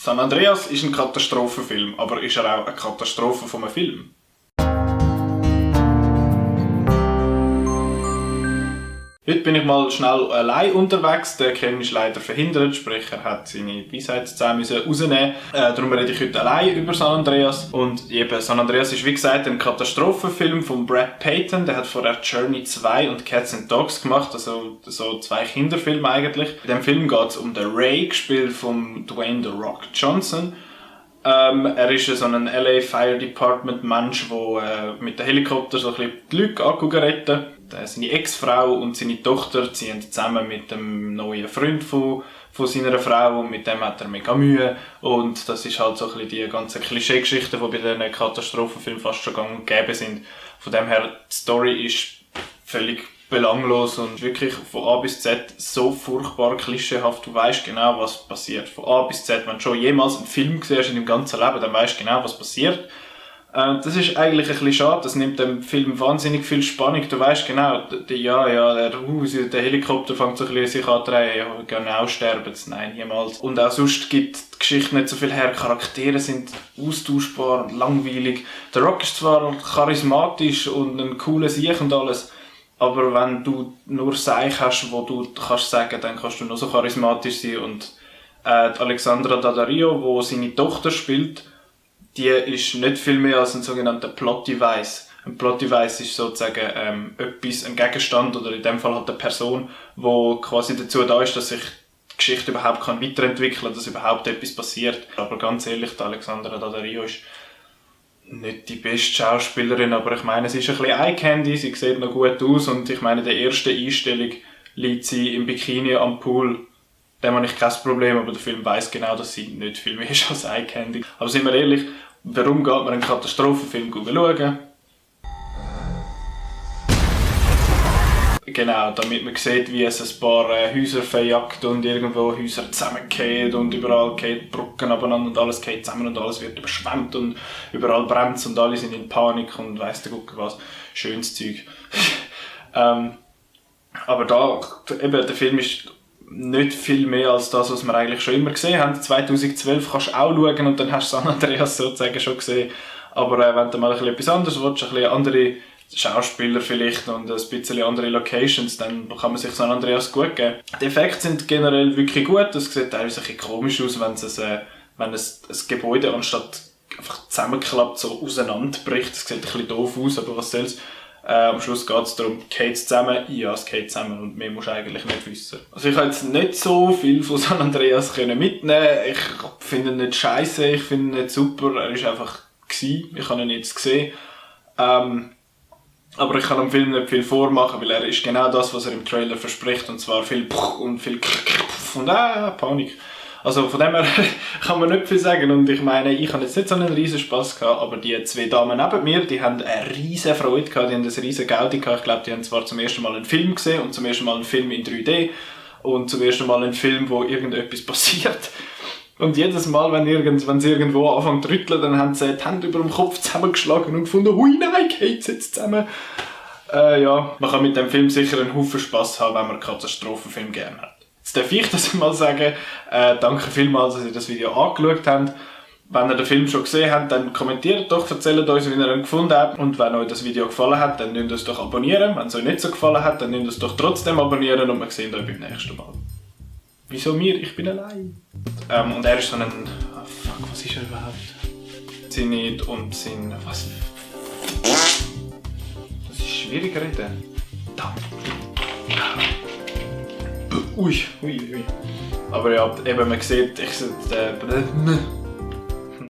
San Andreas ist ein Katastrophenfilm, aber ist er auch eine Katastrophe von einem Film? Heute bin ich mal schnell allein unterwegs. Der Kevin ist leider verhindert, sprich er hat seine Weisheitszähne rausnehmen. Darum rede ich heute allein über San Andreas. Und eben, San Andreas ist wie gesagt ein Katastrophenfilm von Brad Peyton. Der hat vorher Journey 2 und Cats and Dogs gemacht, also so 2 Kinderfilme eigentlich. In diesem Film geht es um den Ray, gespielt von Dwayne The Rock Johnson. Er ist so ein LA Fire Department Mensch, der mit dem Helikopter so ein bisschen die Leute retten. Seine Ex-Frau und seine Tochter ziehen zusammen mit dem neuen Freund von seiner Frau und mit dem hat er mega Mühe. Und das ist halt so ein bisschen die ganzen Klischeegeschichten, die bei diesen Katastrophenfilmen fast schon gang und gäbe sind. Von dem her, die Story ist völlig belanglos und wirklich von A bis Z so furchtbar klischeehaft. Du weißt genau, was passiert. Von A bis Z. Wenn du schon jemals einen Film gesehen hast in deinem ganzen Leben, dann weißt du genau, was passiert. Das ist eigentlich ein bisschen schade. Das nimmt dem Film wahnsinnig viel Spannung. Du weißt genau, der Helikopter fängt so ein bisschen sich anzudrehen. Ja, genau, sterben. Nein, niemals. Und auch sonst gibt die Geschichte nicht so viel her. Charaktere sind austauschbar und langweilig. Der Rock ist zwar charismatisch und ein cooler Sieg und alles, aber wenn du nur Seich hast, wo du kannst sagen, dann kannst du nur so charismatisch sein. Und die Alexandra Daddario, die seine Tochter spielt, die ist nicht viel mehr als ein sogenannter Plot-Device. Ein Plot-Device ist sozusagen ein Gegenstand oder in dem Fall halt eine Person, die quasi dazu da ist, dass sich die Geschichte überhaupt weiterentwickeln kann, dass überhaupt etwas passiert. Aber ganz ehrlich, die Alexandra Daddario ist nicht die beste Schauspielerin, aber ich meine, sie ist ein bisschen Eye-Candy, sie sieht noch gut aus und ich meine, in der ersten Einstellung liegt sie im Bikini am Pool. Dem habe ich kein Problem, aber der Film weiss genau, dass sie nicht viel mehr ist als Eye-Candy. Aber sind wir ehrlich, warum geht man einen Katastrophenfilm schauen? Genau, damit man sieht, wie es ein paar Häuser verjagt und irgendwo Häuser zusammenfallen und überall fallen Brücken abeinander und alles fällt zusammen und alles wird überschwemmt und überall brennt und alle sind in Panik und weiss der Gucker was. Schönes Zeug. Aber da, eben, der Film ist nicht viel mehr als das, was wir eigentlich schon immer gesehen haben. 2012 kannst du auch schauen und dann hast du San Andreas sozusagen schon gesehen. Aber wenn du mal etwas anderes willst, ein bisschen andere Schauspieler vielleicht und ein bisschen andere Locations, dann kann man sich San Andreas gut geben. Die Effekte sind generell wirklich gut. Es sieht teilweise ein bisschen komisch aus, wenn ein Gebäude anstatt einfach zusammenklappt, so auseinanderbricht. Das sieht ein bisschen doof aus, aber was soll's. Am Schluss geht es darum, geht es zusammen? Ja, es geht zusammen und mehr musst du eigentlich nicht wissen. Also ich konnte jetzt nicht so viel von San Andreas mitnehmen. Ich finde ihn nicht scheiße, ich finde ihn nicht super. Er war einfach gewesen. Ich habe ihn jetzt gesehen. Aber ich kann dem Film nicht viel vormachen, weil er ist genau das, was er im Trailer verspricht. Und zwar viel und viel und Panik. Also von dem her kann man nicht viel sagen. Und ich meine, ich habe jetzt nicht so einen riesen Spass gehabt, aber die 2 Damen neben mir, die haben eine riesen Freude gehabt, die haben eine riesen Gaudi gehabt. Ich glaube, die haben zwar zum ersten Mal einen Film gesehen und zum ersten Mal einen Film in 3D und zum ersten Mal einen Film, wo irgendetwas passiert. Und jedes Mal, wenn sie irgendwo anfangen zu rütteln, dann haben sie die Hände über dem Kopf zusammengeschlagen und gefunden, hui nein, geht's jetzt zusammen. Ja, man kann mit dem Film sicher einen Haufen Spass haben, wenn man einen Katastrophenfilm gerne hat. Jetzt darf ich das mal sagen. Danke vielmals, dass ihr das Video angeschaut habt. Wenn ihr den Film schon gesehen habt, dann kommentiert doch, erzählt uns, wie ihr ihn gefunden habt. Und wenn euch das Video gefallen hat, dann nehmt es doch abonnieren. Wenn es euch nicht so gefallen hat, dann nehmt es doch trotzdem abonnieren und wir sehen euch beim nächsten Mal. Wieso mir? Ich bin allein. Und er ist so ein... Oh fuck, was ist er überhaupt? Seine und sein... Was? Das ist schwierig reden. Da. Ui. Aber ja, eben, man sieht,